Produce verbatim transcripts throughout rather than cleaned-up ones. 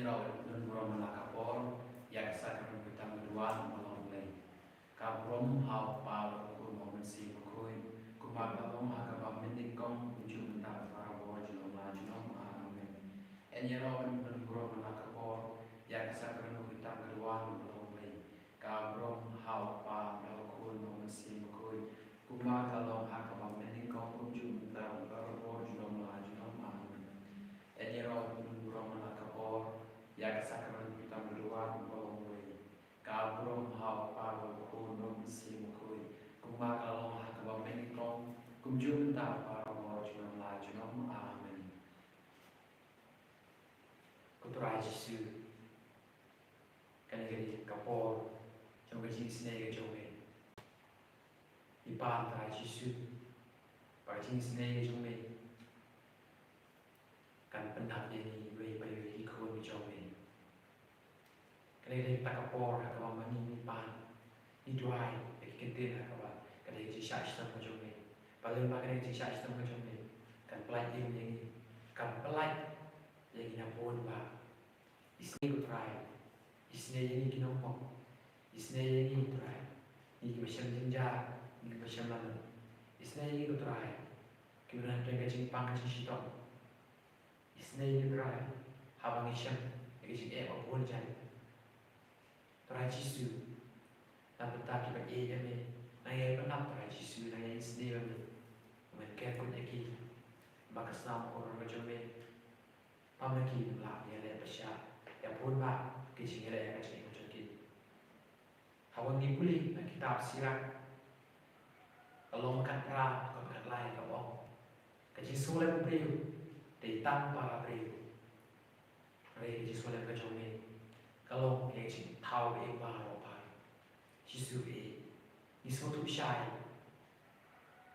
Ïa u don burom na ka por ïa ka sakrament khuid tam ka duwan ba long Blei. Ka burom ha u Kpa bad u Khun bad u Mynsiem Bakhuid, kumba ka long ha kaba mynnyngkong, kumjuh mynta bad barabor, junom la junom. Amen. Ïa u don burom na ka por ïa ka sakrament khuid tam ka duwan ba long Blei. Ka burom ha u Kpa bad u Khun bad u Mynsiem Bakhuid, kumba ka long ha kaba mynnyngkong, kumjuh mynta bad barabor, junom la junom. Amen. Ïa u don burom na ka por ïa ka sakrament khuid tam ka duwan ba long Blei. Ka burom ha u Kpa bad u Khun bad u Mynsiem Bakhuid, kumba ka long ha kaba mynnyngkong, kumjuh mynta bad barabor, junom la junom. Amen. Ko Trai Jisu, kane ka dei ka por jong ka jingisynei ka jong me. Ngi pan, Trai Jisu, ba ka jingisynei ka jong me kan pyndap ïa ngi iwei pa iwei ki khun ki jong me. Kane ka dei kata ka por ha kaba ma ngi ngi pan, ngi duwai ïa ki kyntien ha kaba ka dei ka jingshah shitom ka jong me. Balei ba ka dei ka jingshah shitom ka jong me? Kan pyllait ïa ngi, kan pyllait ïa ngi na bun ba. Isynei ko Trai, isynei ïa ngi ki nongpop, isynei ïa ngi Trai, ngi kiba shem jynjar, ngi kiba shem lyndet. Isynei ïa ngi ko Trai, kiba don hapdeng ka jingpang ka jingshitom. Isynei ïa ngi Trai, haba ngi shem ïa ka jingeh ba bun jait. Trai Jisu, na bynta kiba ïeit ïa me, nang ïai pyndap Trai Jisu, nang ïai isynei ïa me. Men ker kut ïa ki, ba ka snam ka rong ka jong me. Pam na ki, lah ïaleh pyrshah ïa bun bah ki jingïaleh ïa ka jingim jong ki. Haba ngi pule na kitab Sirak, ka lynnong khatphra, ka khatlai ka ong, ka jingsngewlem briew dei tang para briew. Hynrei ka jingsngewlem ka jong me ka long ka jingthaw ïa baroh. Jisu eh, ngi sngewthuh shai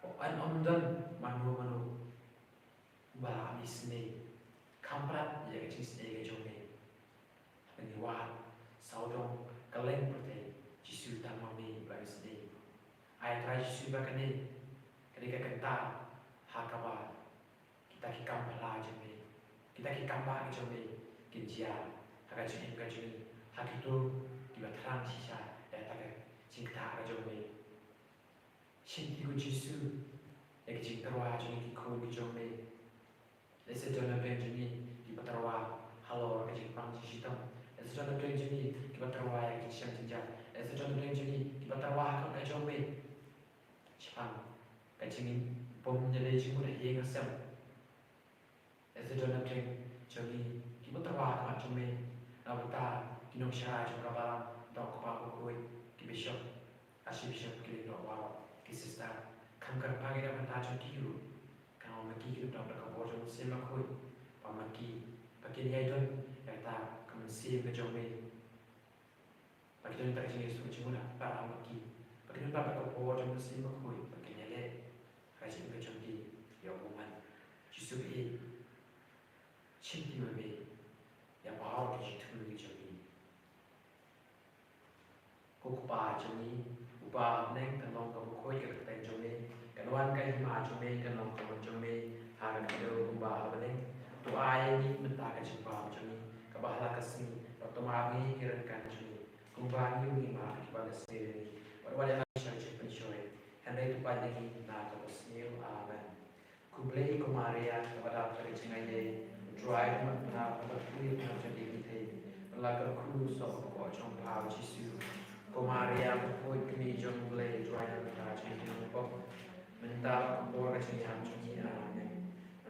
ba yn ym don mano mano ba la isynei kham palat ïa ka jingisynei ka jong me. Haba ngi wad sawdong kylleng pyrthei, Jisu tang ma me ba la isynei. Ai Trai Jisu ba kane ka dei ka kynta ha kaba kita ki kam phylla jong me, kita ki kam bah jong me kin jia ha ka jingim ka jong ngi, ha kito kiba thrang shisha ïa kata ka jingktah ka jong me. Shim ti ko Jisu ïa ki jingtyrwa jong ngi ki khun ki jong me. Lehse don na pdeng jong ngi kiba tyrwa halor ka jingpang jingshitom. Lehse don na pdeng jong ngi kiba tyrwa ïa ka jingshem jynjar. Lehse don na pdeng jong ngi kiba tyrwa ha ka jong me. Shaphang ka jingim bym ïaleh jingmut ha ïing ha sem. Lehse don na pdeng jong ngi kiba tyrwa ha khmat jong me na bynta ki nongshakri jong ka balang, doh kpa bakhuid, ki bishop, archbishop, ki lyngdoh baroh, ki sister. Kham kyrpad ïa ka bynta jong ki ruh. Khnang ba ma ki kin ïoh da ka bor jong u Mynsiem Bakhuid, ba ma ki ba kin ïai don ïa kata ka mynsiem ka jong me. Ba ki don ïa ka jingïasyllok jingmut ha ki, ba ki don ïa ka bor jong u Mynsiem Bakhuid, ba kin ïaleh ha ka jingim ka jong ki ïa u bymman. Jisu eh, shim ti ma me ïa baroh ki jingthmu ki jong ngi. Ko Kpa jong ngi uba ha bneng, kan long kaba khuid ka kyrteng jong me, kan wan ka hima jong me, kan long ka mon jong me ha ka khyndew kumba ha bneng. To ai ïa ngi mynta ka jingbam jong ngi kaba ha la ka sngi, bad to map ïa ngi ki rynsan jong ngi kumba ngi map ïa kiba la sniew ïa ngi. Bad wat ïalam sha ka jingpynshoi, hynrei to pait ïa ngi na kaba sniew. Amen. Khublei ko Maria, kaba dap da ka jingaiei, U Trai u don bad phi, bad phi ha ki kynthei, bad la kyrkhu u soh u kpoh jong pha u Jisu. Ko Maria bakhuid, kmie jong U Blei, to ai ïa ngi, ngi ki nongpop, mynta bad ha ka por ka jingïap jong ngi. Amen.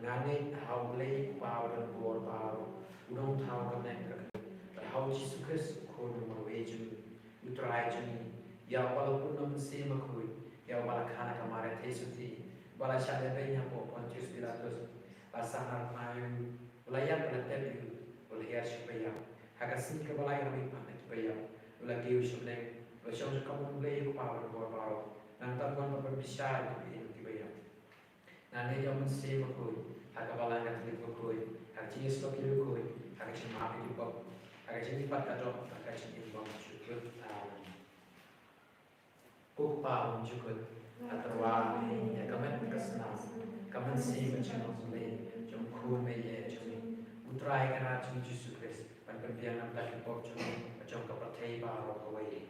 Nga ngeit ha U Blei Kpa uba don bor baroh, uba don thaw ka bneng ka kmie, bad ha u Jisu Khrist u Khun u marwei jong ngi, U Trai jong ngi, ïa uba la pun da u Mynsiem Bakhuid, ïa uba la kha na ka Maria theisotti, uba la shah lehbeiñ hapoh Pontius Pilatus, la sahnarphna ïa u, u la ïap, u la tep ïa u, u la hiar sha kiba ïap. Ha ka sngi kaba lai u la mihpat na kiba ïap, u la kiew sha bneng, u la shong sha ka kamram U Blei Kpa uba don bor baroh. Nangta un wan ban pynbishar ïa kiba ïeit bad kiba ïap. Nga ngeit ïa u Mynsiem Bakhuid, ha ka Balang Katholik bakhuid, ha ka jingïasyllok bakhuid, ha ka jingmap ïa ki pop, ha ka jingmihpat ka doh, ha ka jingim bymjukut. Amen. Ko Kpa bymjukut, nga tyrwa ïa ka met ka snam, ka mynsiem ka jong U Blei, jong U Khun baieit jong ngi, U Trai Kynrad jong ngi Jisu Khrist, ban Pynbiang na ka bynta ki pop jong ngi bad jong ka pyrthei baroh kawei.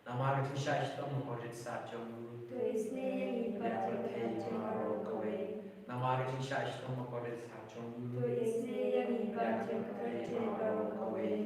Namar ka jingshah shitom bakordit sat jong u, to isynei ïa ngi bad jong ka pyrthei baroh kawei. Namar ka jingshah shitom bakordit sat jong u, to isynei ïa ngi bad jong ka pyrthei baroh kawei.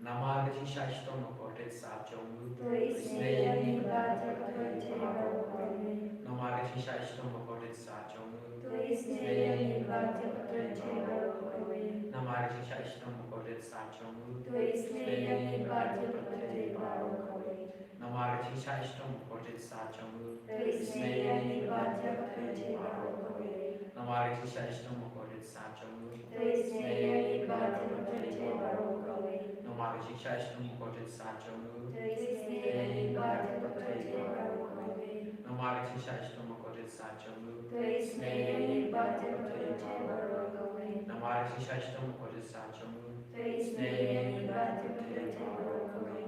Namar ka jingshah shitom bakordit sat jong u, to isynei ïa ngi bad jong ka pyrthei baroh kawei. Namar ka jingshah shitom bakordit sat jong u, to isynei ïa ngi bad jong ka pyrthei baroh kawei. Namar ka jingshah shitom bakordit sat jong u, to isynei ïa ngi bad jong ka pyrthei baroh kawei. Namar ka jingshah shitom bakordit sat jong u, to isynei ïa ngi bad jong ka pyrthei baroh kawei. Namar ka jingshah shitom bakordit sat jong u, to isynei ïa ngi bad jong ka pyrthei baroh kawei. Namar ka jingshah shitom bakordit sat jong u, to isynei ïa ngi bad jong ka pyrthei baroh kawei. Namar ka jingshah shitom bakordit sat jong u, to isynei ïa ngi bad jong ka pyrthei baroh kawei. Namar ka jingshah shitom bakordit sat jong u, to isynei ïa ngi bad jong ka pyrthei baroh kawei.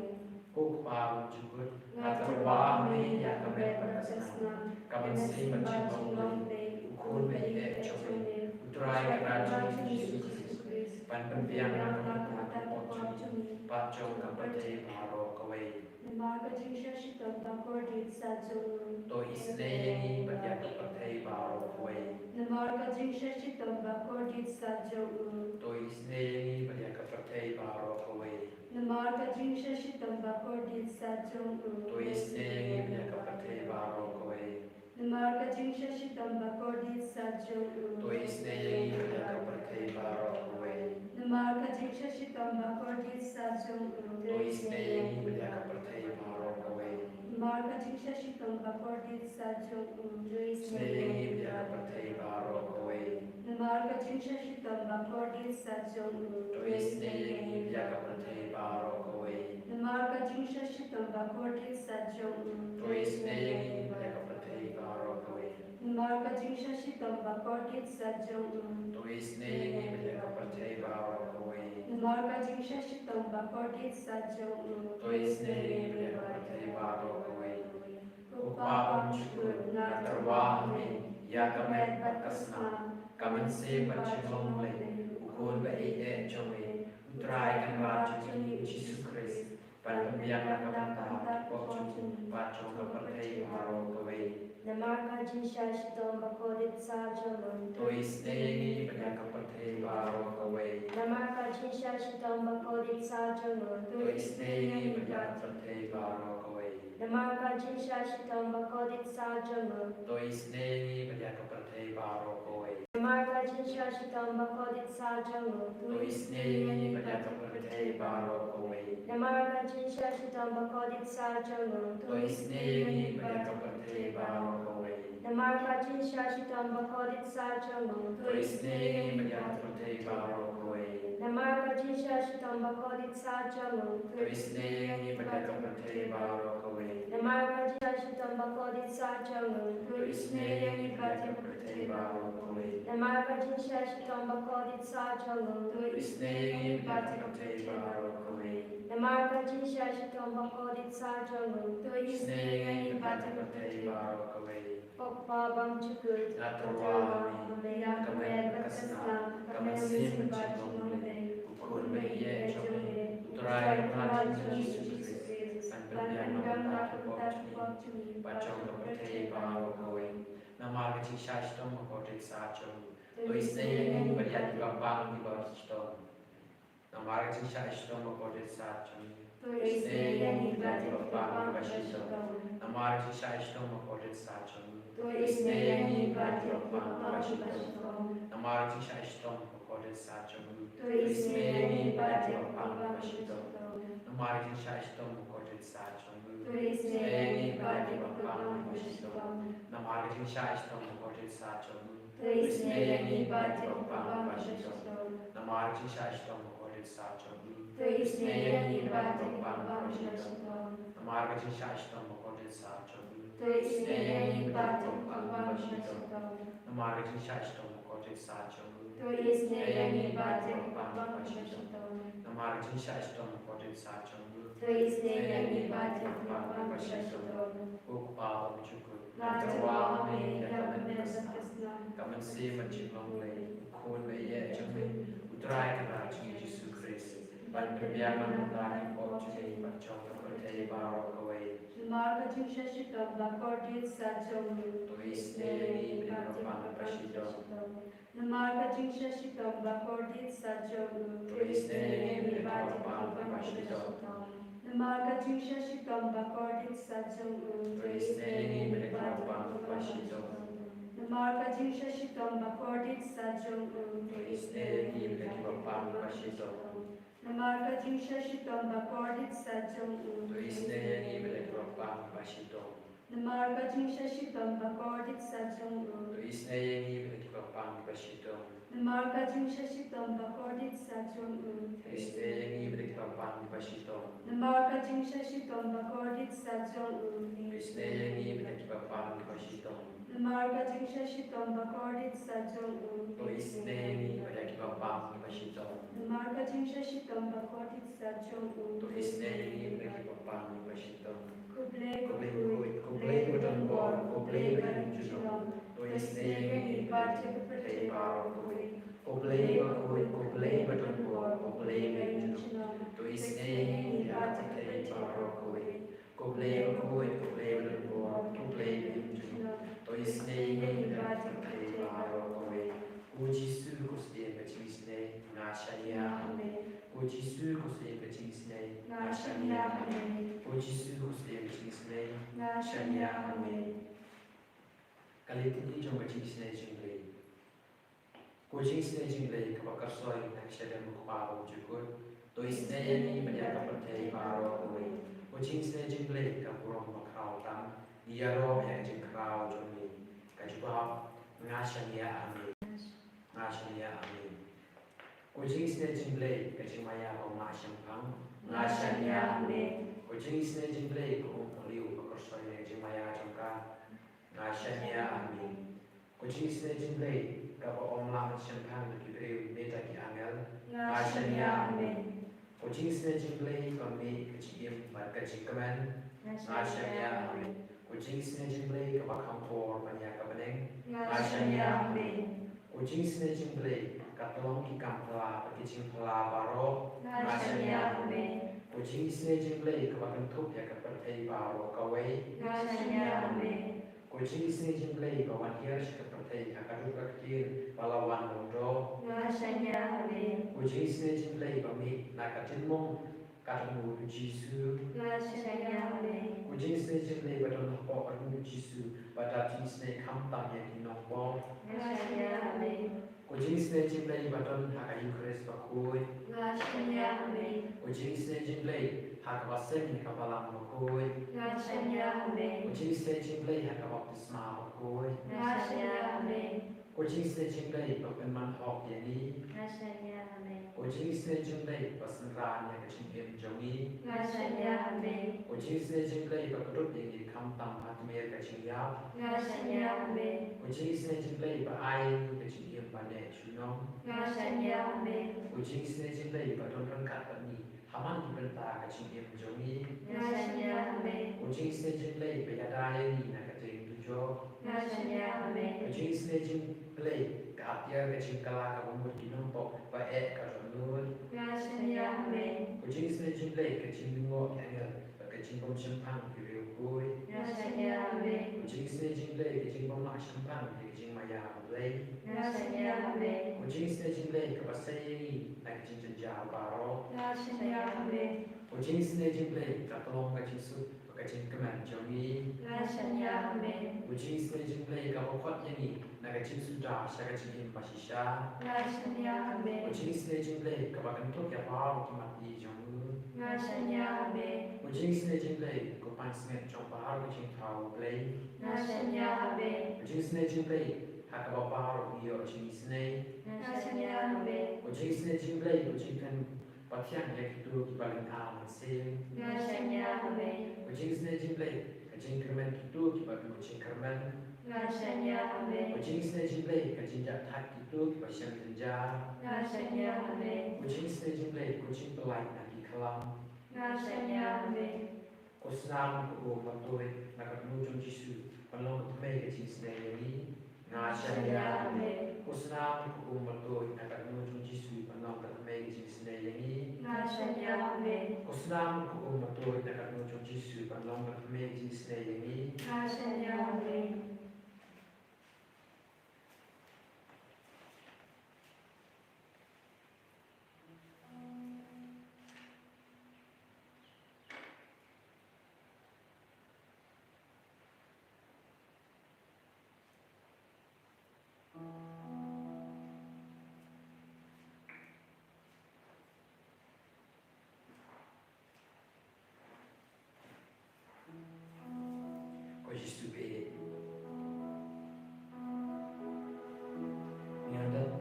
Ko Kpa bymjukut, nga tyrwa ha me ïa ka met bad ka snam, ka mynsiem bad jinglong Blei, u Khun ba ïeit jong me, u Trai Kynrad jong ngi Jisu Khrist, ban pynbiang na ka bynta ki pop jong ngi bad jong ka pyrthei baroh kawei. Namar ka jingshah shitom bakordit sat jong u, to isynei ïa ngi bad ïa ka pyrthei baroh kawei. Namar ka jingshah shitom bakordit sat jong u, to isynei ïa ngi bad ïa ka pyrthei baroh kawei. Namar ka jingshah shitom bakordit sat jong u, to isynei ïa ngi bad ïa ka pyrthei baroh kawei. Namar ka jingshah shitom bakordit sat jong u, to isynei ïa ngi bad ïa ka pyrthei baroh kawei. Namar ka jingshah shitom bakordit sat jong u, to isynei ïa ngi bad ïa ka pyrthei baroh kawei. Namar ka jingshah shitom bakordit sat jong u, to isynei ïa ngi bad ïa ka pyrthei baroh kawei. Namar ka jingshah shitom bakordit sat jong u, to isynei ïa ngi bad ïa ka pyrthei baroh kawei. Namar ka jingshah shitom bakordit sat jong u, to isynei ïa ngi bad ïa ka pyrthei baroh kawei. Namar ka jingshah shitom bakordit sat jong u, to isynei ïa ngi bad ïa ka pyrthei baroh kawei. Namar ka jingshah shitom bakordit sat jong u, to isynei ïa ngi bad ïa ka pyrthei baroh kawei. Ko Kpa bymjukut, nga tyrwa ha me ïa ka met bad ka snam, ka mynsiem bad jinglong Blei, u Khun ba ïeit jong me, u Trai Kynrad jong ngi Jisu Khrist, ban pynbiang na ka bynta ki pop jong ngi bad jong ka pyrthei baroh kawei. Namar ka jingshah shitom bakordit sat jong u, to isynei ïa ngi bad ïa ka pyrthei baroh kawei. Namar ka jingshah shitom bakordit sat jong u, to isynei ïa ngi bad ïa ka pyrthei baroh kawei. Namar ka jingshah shitom bakordit sat jong u, to isynei ïa ngi bad ïa ka pyrthei baroh kawei. Namar ka jingshah shitom bakordit sat jong u, to isynei ïa ngi bad ïa ka pyrthei baroh kawei. Namar ka jingshah shitom bakordit sat jong u, to isynei ïa ngi bad ïa ka pyrthei baroh kawei. Namar ka jingshah shitom bakordit sat jong u, to isynei ïa ngi bad ïa ka pyrthei baroh kawei. Namar ka jingshah shitom bakordit sat jong u, to isynei ïa ngi bad ïa ka pyrthei baroh kawei. Namar ka jingshah shitom bakordit sat jong u, to isynei ïa ngi bad ïa ka pyrthei baroh kawei. Namar ka jingshah shitom bakordit sat jong u, to isynei ïa ngi bad ïa ka pyrthei baroh kawei. Namar ka jingshah shitom bakordit sat jong u, to isynei ïa ngi bad ïa ka pyrthei baroh kawei. Ko Kpa bymjukut, nga tyrwa ha me ïa ka met bad ka snam, ka mynsiem bad jinglong Blei, u Khun ba ïeit jong me, u Trai Kynrad jong ngi Jisu Khrist, ban pynbiang na ka bynta ki pop jong ngi bad jong ka pyrthei baroh kawei. Namar ka jingshah shitom bakordit sat jong u, to isynei ïa ngi bad ïa kiba pang kiba shitom. Namar ka jingshah shitom bakordit sat jong u, to isynei ïa ngi bad ïa kiba pang kiba shitom. Namar ka jingshah shitom bakordit sat jong u, to isynei ïa ngi bad ïa kiba pang kiba shitom. Namar ka jingshah shitom bakordit sat jong u, to isynei ïa ngi bad ïa kiba pang kiba shitom. Namar ka jingshah shitom bakordit sat jong u, to isynei ïa ngi bad ïa kiba pang kiba shitom. Namar ka jingshah shitom bakordit sat jong u, to isynei ïa ngi bad ïa kiba pang kiba shitom. Namar ka jingshah shitom bakordit sat jong u, to isynei ïa ngi bad ïa kiba pang kiba shitom. Namar ka jingshah shitom bakordit sat jong u, to isynei ïa ngi bad ïa kiba pang kiba shitom. Namar ka jingshah shitom bakordit sat jong u, to isynei ïa ngi bad ïa kiba pang kiba shitom. Namar ka jingshah shitom bakordit sat jong u, to isynei ïa ngi bad ïa kiba pang kiba shitom. Ko Kpa bymjukut, nga tyrwa ha me ïa ka met bad ka snam, ka mynsiem bad jinglong Blei, u Khun ba ïeit jong me, u Trai Kynrad jong ngi Jisu Khrist, Ban pynbiang na ka bynta ki pop jong ngi bad jong ka pyrthei baroh kawei. Namar ka jingshitom bakordit sa jong u. To isynei ïa ngi bad ïa ki kyrpang ba shitom. Namar ka jingshitom bakordit sa jong u. To isynei ïa ngi bad ïa ki kyrpang ba shitom. Namar ka jingshitom bakordit sa jong u. To isynei ïa ngi bad ïa ki kyrpang ba shitom. Namar ka jingshitom bakordit sa jong u. To isynei ïa ngi bad ïa ki kyrpang ba shitom. Namar ka jingshitom bakordit sa jong u. To isynei ïa ngi bad ïa ki kyrpang ba shitom. Namar ka jingshitom bakordit sa jong u. To isynei ïa ngi bad ïa ki kyrpang ba shitom. Namar ka jingshitom bakordit sa jong u. To isynei ïa ngi bad ïa ki kyrpang ba shitom. Namar ka jingshitom bakordit sa jong u. To isynei ïa ngi bad ïa ki kyrpang ba shitom. Namar ka jingshitom bakordit sa jong u. To isynei ïa ngi bad ïa ki kyrpang ba shitom. Namar ka jingshitom bakordit sa jong u. To isynei ïa ngi bad ïa ki kyrpang ba shitom. Ko Blei, ko Blei, ko Blei ba don bor, ko Blei ba im junom. To isynei ïa ngi bad ïa ka pyrthei baroh kawei. Ko Blei bakhuid, ko Blei ba don bor, ko Blei ba im junom. To isynei ïa ngi bad ïa ka pyrthei baroh kawei. Ko Blei bakhuid, ko Blei ba don bor, ko Blei ba im junom. To isynei ïa ngi bad ïa ka pyrthei baroh kawei. Ko Jisu, ko Syiem ka jingisynei, nga shaniah. Amen. Ko Jisu, ko Syiem ka jingisynei, nga shaniah. Amen. Ko Jisu, ko Syiem ka jingisynei, nga shaniah. Amen. Ka Litany jong ka jingisynei jong u Blei. Ko jingisynei jong u Blei kaba kyrsoi na ka shadem u Kpa Bamujukur. To isynei ïa ngi bad ïa ka pyrthei baroh kawei. Ko jingisynei jong u Blei ka burom bakhraw tam. Ngi ïaroh ïa ka jingkhraw jong ngi. Ka jubab, nga shaniah, amen. Nga shaniah, amen. Ko jingisynei jong u Blei ka jingmaïa bym lah shemphang. Nga shaniah, amen. Ko jingisynei jong u Blei ka um Oliv ba kyrsoi na ka jingmaïa jong ka. Nga shaniah, amen. Ko jingisynei jong u Blei kaba ym lah ban shemphang da ki briew ne da ki angel. Nga shaniah, amen. Ko jingisynei jong u Blei ba mih ka jingim bad ka jingkmen. Nga shaniah, amen. Ko jingisynei jong u Blei kaba kham bor ban ïa ka bneng. Nga shaniah, amen. Ko jingisynei jong u Blei ka tyllong ki kam phylla bad ki jingphylla baroh. Nga shaniah, amen. Ko jingisynei jong u Blei kaba kynthup ïa ka pyrthei baroh kawei. Nga shaniah, amen. Ko jingisynei jong u Blei ba wan hiar sha ka pyrthei ha ka dur ka ktien ba la wan long doh. Nga shaniah, amen. Ko jingisynei jong u Blei ba mih na ka jingmong ka dang u Jisu. Nga shaniah, amen. Ko jingisynei jong u Blei ba don hapoh ka dang u Jisu ba dap jingisynei khamtam ïa ki nongpop. Nga shaniah, amen. Ko jingisynei jong u Blei ba don ha ka Eukharist bakhuid. Nga shaniah, amen. Ko jingisynei jong u Blei ha kaba seng ïa ka Balang bakhuid. Nga shaniah, amen. Ko jingisynei jong u Blei ha ka baptisma bakhuid. Nga shaniah, amen. Ko jingisynei jong u Blei ba pynman hok ïa ngi. Nga shaniah, amen. Ko jingisynei jong u Blei ba synran ïa ka jingim jong ngi. Nga shaniah, amen. Ko jingisynei jong u Blei ba kdup ïa ngi khamtam ha tmier ka jingïap. Nga shaniah, amen. Ko jingisynei jong u Blei ba ai ïa ngi ka jingim ba neh junom. Nga shaniah, amen. Ko jingisynei jong u Blei ba don ryngkat bad ngi ha man ki bynta ka jingim jong ngi. Nga shaniah, amen. Ko jingisynei jong u Blei ba ïada ïa ngi na ka ding dujok. Nga shaniah, amen. Ko jingisynei jong u Blei ka atiar ka jingkylla kaba mut ki nongpop ba eh ka dohnud. Nga shaniah, amen. Ko jingisynei jong u Blei ka jinglyngngoh ki angel bad ka jingbymshemphang ki riewkhuid. Nga shaniah, amen. Ko jingisynei jong u Blei ka jingbymlah shemphang ïa ka jingmaïa u Blei. Nga shaniah, amen. Ko jingisynei jong u Blei kaba sei ïa ngi na ka jingjynjar baroh. Nga shaniah, amen. Ko jingisynei jong u Blei ka tyllong ka jingsuk bad ka jingkmen jong ngi. Nga shaniah, amen. Ko jingisynei jong u Blei kaba khot ïa ngi na ka jingsuda sha ka jingim bashisha. Nga shaniah, amen. Ko jingisynei jong u Blei kaba kynthup ïa baroh ki mat jong u. Nga shaniah, amen. Ko jingisynei jong u Blei ko pansngiat jong baroh ki jingthaw u Blei. Nga shaniah, amen. Ko jingisynei jong u Blei ha kaba baroh ngi ïoh jingisynei. Nga shaniah, amen. Ko jingisynei jong u Blei ko jingkren pathiang ïa kito kiba lynga mynsiem. Nga shaniah, amen. Ko jingisynei jong u Blei ka jingkyrmen kito kiba don jingkyrmen. Nga shaniah, amen. Ko jingisynei jong u Blei ka jingjahthait kito kiba shem jynjar. Nga shaniah, amen. Ko jingisynei jong u Blei ko jingpyllait na ki khlam. Nga shaniah, amen. Ko snam ko um ba tuid na ka knu jong u Jisu ban long ka thymmei ka jingisynei ïa ngi. Nga shaniah, amen. Ko snam ko um batuid, na ka kyrteng jong u Jisu, ban long ka thymmei ka jingisynei ïa ngi. Nga shaniah, amen. Ko snam ko um batuid, na ka kyrteng jong u Jisu, ban long ka thymmei ka jingisynei ïa ngi. Nga shaniah, amen. Ko Jisu, ba ngi ïa don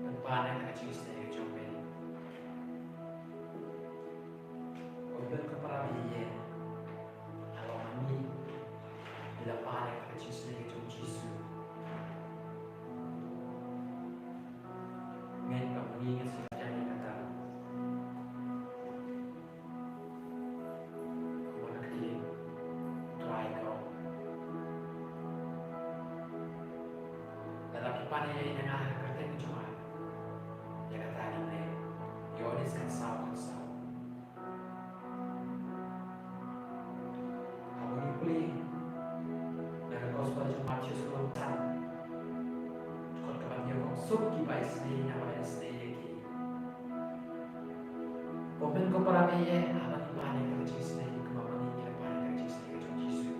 ban pan ïa ka jingisynei ka jong me. Ko don ka para ba ïeit, ha ka ma ngi ngi la pan ïa ka jingisynei ka jong u Jisu. Ngeit ba ma ngi ngi sa ïoh ïa kata. Kumba ka ktien u Trai ka ong, lada phi pan ïa nga ha ka kyrteng jong nga, ïa kata ngin leh. Ïoannis khatsaw khatsaw. Haba ngi pule na ka Gospel jong u Mathaios, ka lynnong san, dkhot kaba hynñiew ka ong, suk kiba isynei, naba la isynei ïa ki. Ko hynmen ko para ba ïeit, haba ngi pan ïa ka jingisynei, kumba ma ngi ngi la pan ïa ka jingisynei ka jong u Jisu.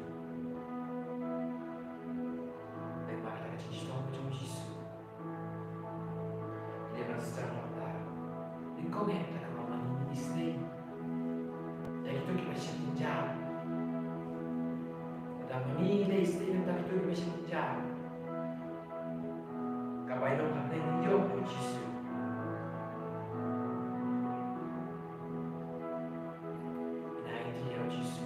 Lyngba kata ka jingshitom ka jong u Jisu, ngi dei ban sdang ban tar. Nyngkong eh, da kaba ma ngi ngi isynei ïa kito kiba shet jynjar. Lada ma ngi ngi dei isynei na kito kiba shet jynjar, ka bainong hapdeng ngi ïoh ïa u Jisu. Ngin ai kti ïa u Jisu.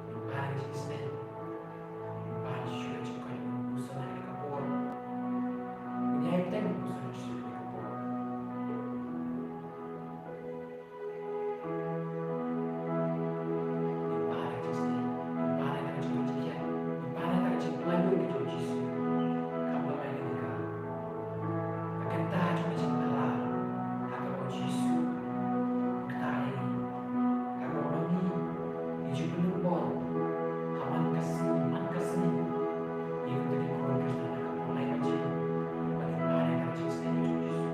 Ngin pan ïa ka jingisynei. Ngin pan shuh ïa ka jingkoit, ngin pynshong ïa ka por. Ngin ïai bteng, ngin pynshong ïa ka por. Ngin pan ïa ka jingisynei. Ngin pan ïa ka jingkoit jingkhiah. Ngin pan ïa ka jingpynlait ka jong u Jisu. Kam long ïa kane ka Ka kynta jong ka jingpynlait ha kaba u Jisu un ktah ïa ngi, ha kaba ma ngi ngi ju pynbor ha man ka sngi man ka sngi. Ngi kum ki khun Khristan ha kaba u Blei ma ngi, ba ngi pynlait ka jingsneng jong u Jisu.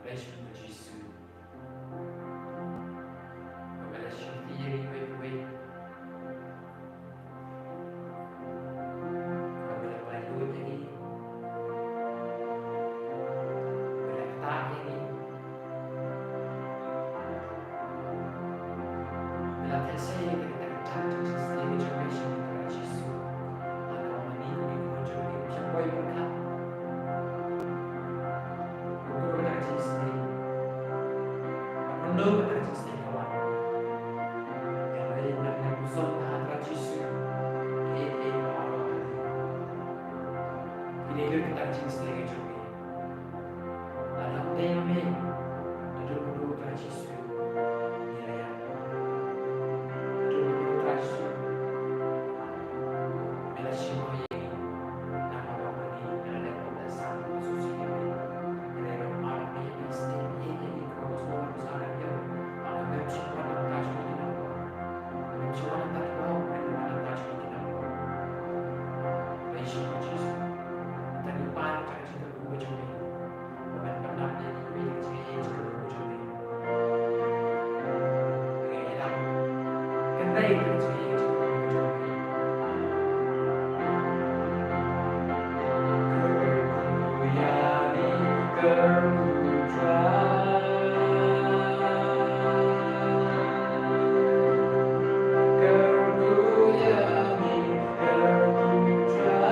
Khublei shibun Jisu. Ba me la shim ïa ngi iwei pa iwei. Ba me la pynlait ïa ngi. Ba me la ktah ïa ngi. Ba me la theh sei ïa ngi, ka dei ka jingsdang ka jong me, Trai Jisu. Lada ma ngi kum ki khun jong me kim shym poi pyrkhat, ko Trai Jisu, ba mynno ka jingsdang ka wan. Ïa ngi nang nang pynshong ha Trai Jisu. Ei ei ba ki dei ka jingsdang ka jong me. Lada ym dei ma me, naduh mynno Trai Jisu ngi la ïap. Naduh mynno Trai Jisu me la shim ïa ngi. Namar ba ma ngi la leh kumba sah, kumba shisha ïa me. Hynrei namar me, me sdang ïa ngi, ko Trai Jisu, ba ngim shym wan na ka bynta jong ngi ki nongpop. Ngim shym wan na ka bynta jong ngi, ngim wan na ka bynta jong ngi ki nongpop. Khublei shibun Jisu. Tang ïa phi Trai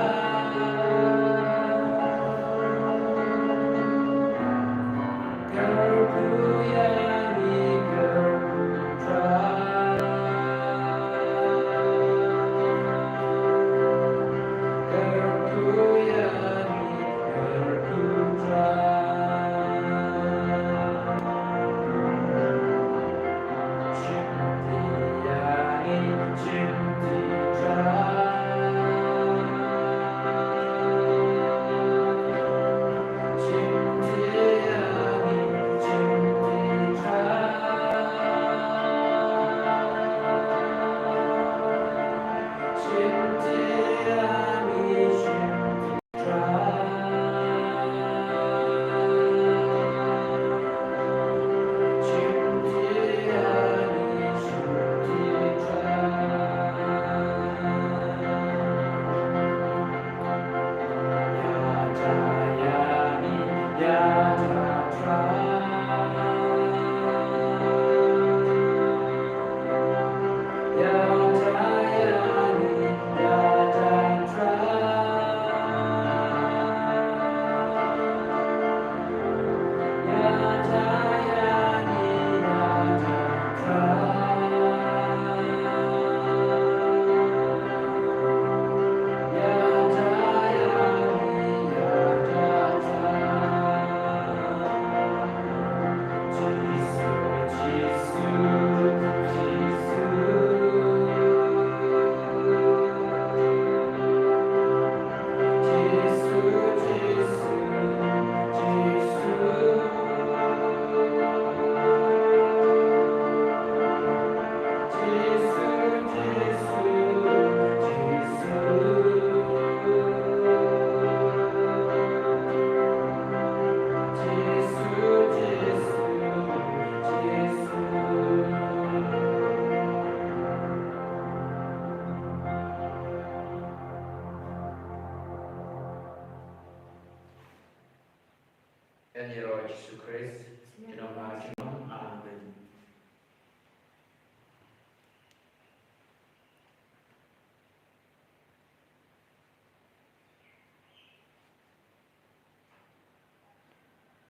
Jisu. Ïaroh Jisu Khrist. Junom ma